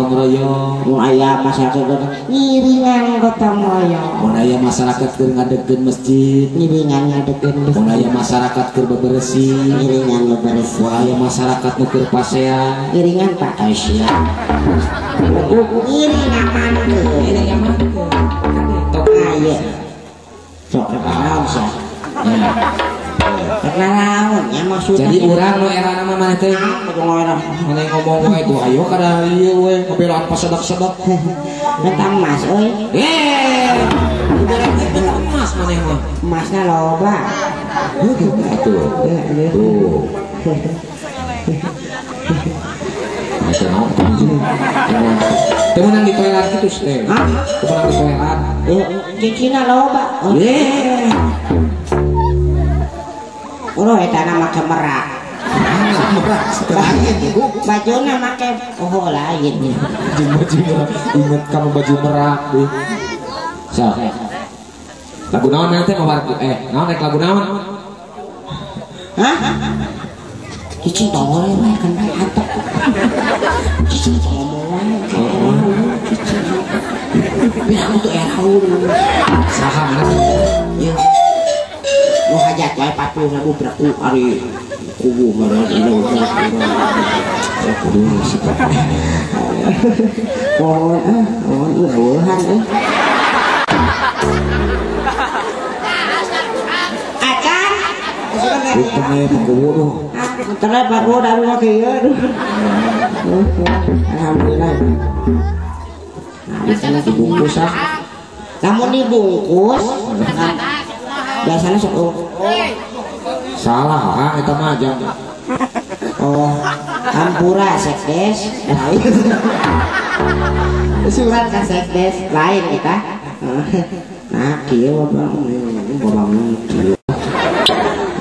gotong royong. Mun aya masyarakat ngiringan gotong royong. Mun aya masyarakat keur ngadegkeun masjid, ngiringan ngadegkeun masjid. Mun aya masyarakat keur beberesih, ngiringan beberesih. Mun aya masyarakat nu keur pasea, ngiringan Pak Aisyah. Ngiring ngamankeun. Ngiring ngamankeun. Tok aya. Sok naon sia. Naon nya maksudna. Jadi urang nu era nama maneh teh maneh ngomong wae tuh ayo kada ieu we ngabelaan pasedak-sedak. Eta emas euy. Eh, ibarat emas maneh mah. Emasna loba. Tuh. Tuh. Teu meunang di toilet kitu teh. Hah? Teu meunang di toilet. Cincinna loba. Eh. Ulah eta na make merak. Merak lain bajuna make oh lain. Jeung baju merak, inget kamu baju merak deh. So. Lagu naon nanti mawar naon rek lagu naon? Hah? Cicing tongol we kan bae antep. Cicing ngomong wae. Cicing. Biar aku tuh eraun. Saha mana? Ieu. Nu hajat wae 40.000 berku ari kubu meureun ieu. Kudu sikap. Mohon ah, mohon eueuhan euy. Acan. Untungnya pakuwu tuh. Untungnya pakuwu dari mah kieu aduh. Alhamdulillah. Nah, dibungkus ah. Namun dibungkus biasanya sok salah ah eta mah jam. Oh, hampura sekdes. Surat ka sekdes lain kita. Nah, kieu bapak kieu.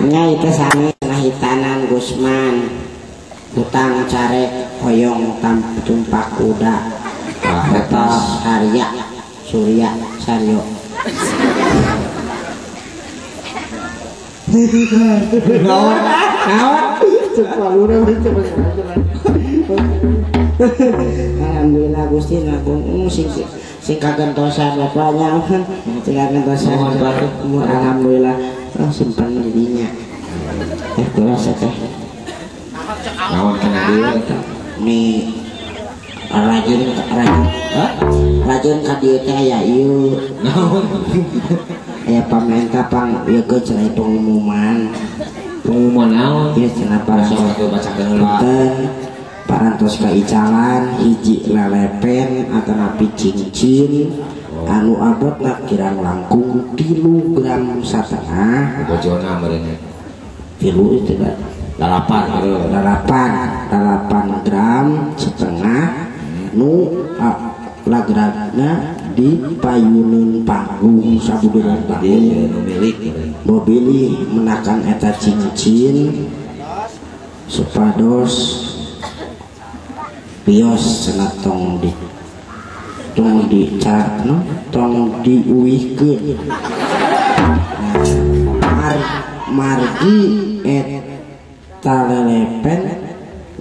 Nya itu sami nahitanan Gusman. Hutang carek hoyong tumpak kuda. Ah, eta Arya Surya Saryo. Naon? Naon? Alhamdulillah Gusti agung sing sing kagentosan bapaknya sing kagentosan. Alhamdulillah simpan dirinya. Kula teh. Naon kana dieu eta? Ni rajin rajin. Hah? Rajin ka dieu teh aya ieu. Naon? Aya pamenta pang ieu ke cenah pengumuman. Pengumuman naon? Ieu cenah parantos bacakeun heula. Parantos kaicalan hiji lelepen atanapi cincin anu abotna kirang langkung 3 gram satengah. Bojona meureun. 3 itu kan. 8 8 gram setengah nu lagragna di payuneun panggung sabuderan panggung nu milik mobilih menakan eta cincin supados bios cenah tong di no tong diuihkeun margi eta lelepen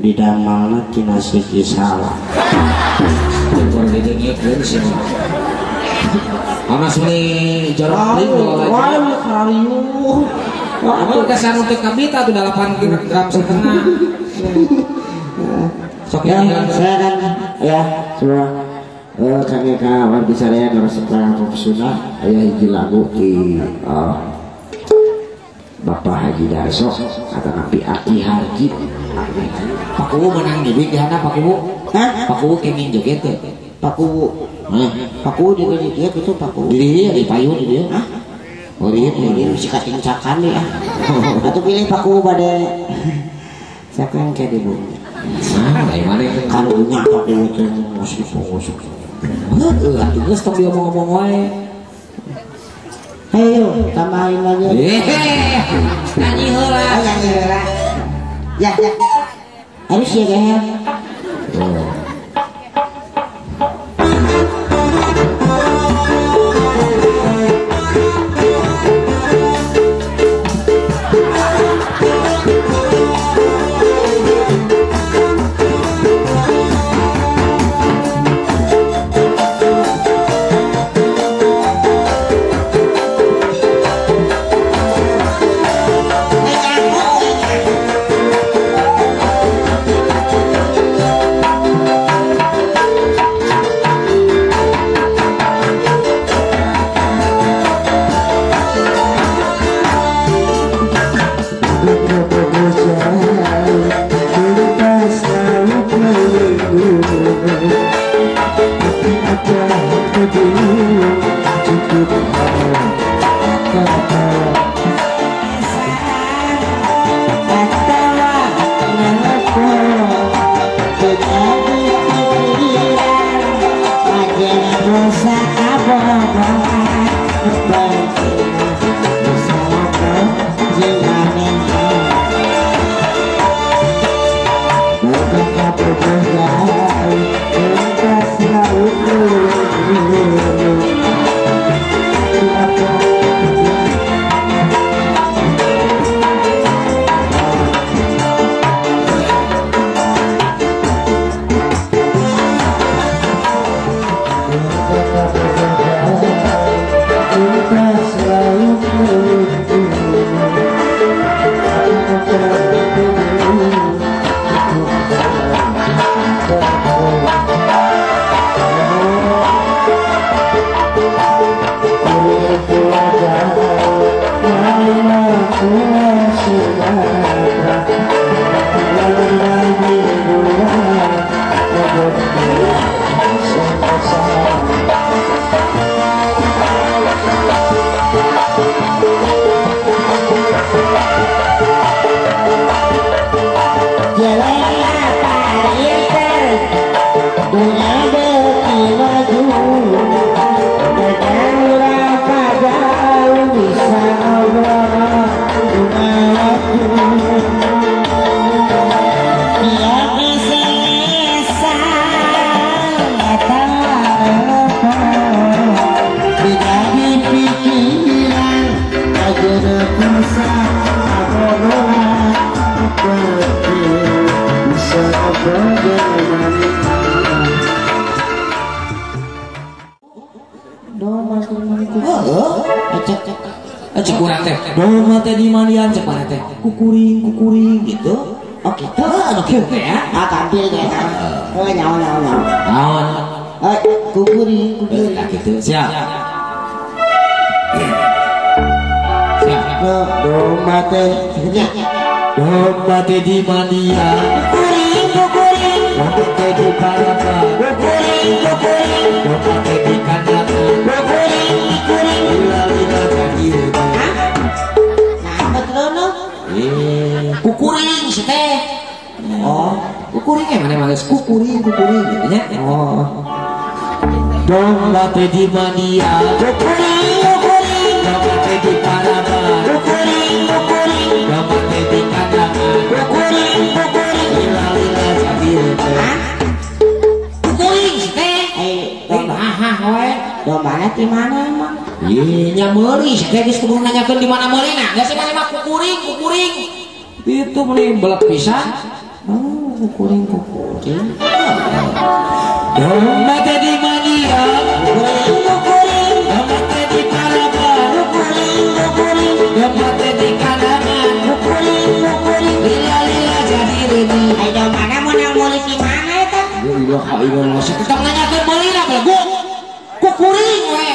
didamalna tina segi salah. Ana suni jorok teuing wah wah kesan untuk kabita tuh 8 gram setengah. Sok ya, saya kan ya semua kami ka wargi sadaya ngaresep profesional aya hiji lagu di Bapak Haji Darso atau Nabi Aki Harji. Pak Kuwu menang gibik di hana Pak Kuwu. Hah? Pak Kuwu kenging joget teh. Pak Kuwu. Hah? Pak Kuwu di dia gitu Pak Kuwu. Di dia di payun di dia. Hah? Oh di dia. Di si katincakan deh ah. Atuh pilih Pak Kuwu bade. Siapa yang kayak di bumi? Nah, dari mana itu? Karunya Pak Kuwu teh masih fokus. Heeh, atuh geus tong diomong-omong wae. Ayo, tambahin lagi. Nyanyi heula. Oh, nyanyi heula. Ya, ya. Harus ya, ya. Oh. Cek urang teh domba teh di mandian cek mana teh kukuring kukuring gitu. Oh gitu anu kieu teh ya. Ah kampil teh. Oh nyawa nyawa nyawa. Naon? Kukuring kukuring. Nah gitu siap. Siap. Domba teh domba teh di mandian kukuring kukuring. Domba teh di parapan kukuring kukuring. Domba teh di kandangan kukuring kukuring. Lila-lila jadi kukuring sih teh. Oh, kukuring ya mana males kukuring kukuring gitu nya. Oh. Domba teh di mandian kukuring kukuring. Domba teh di paraban kukuring kukuring. Domba teh di kandangan kukuring kukuring. Lila-lila jadi hah? Kukuring sih teh. Domba we. Dombana di mana emang? Ih, nya meuli sih teh geus kudu nanyakeun di mana meulina. Geus mana mah kukuring kukuring. Itu meni belak pisan. Oh, kukuring kukuring. Domba teh di mandian kukuring kukuring. Domba teh di paraban kukuring kukuring. Domba teh di kandangan kukuring kukuring. Lila-lila jadi reuneuh. Ai dombana meunang meuli di mana eta? Ya ilaha illallah. Tetep nanyakeun meulina belegu. Kukuring we.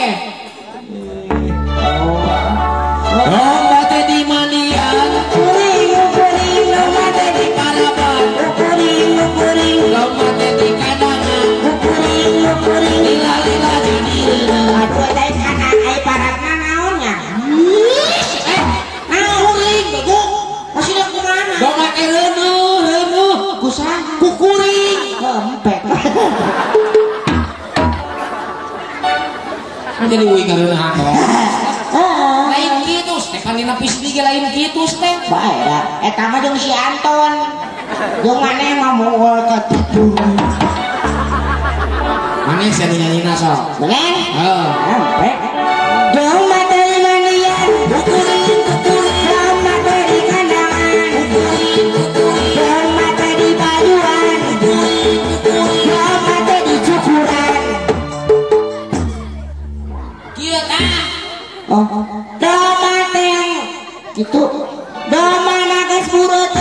Domba teh di mandian kukuring kukuring. Domba teh di paraban kukuring kukuring. Domba teh di kandangan kukuring kukuring. Lila-lila jadi reuneuh. Aduh teh kana ai paratna naon nya? Kukuring begu. Maksudna kumaha? Domba teh reuneuh reuneuh. Ku saha? Kukuring. Hempet. Kan jadi uing ngareuneuhan. Lain kitu teh kan dina pisdi ge lain kitu teh. Bae da eta mah jeung si Anton. Jeung maneh mah moal ka ditu. Maneh sia nu nyanyina sok. Bener? Heeh. Hempet. Domba teh di mandian kukuring kukuring. Domba teh di kandangan kukuring kukuring. Domba teh di bajuan kukuring kukuring. Domba teh di cukuran. Kieu tah. Oh, domba teh gitu. Domba nagas bureut.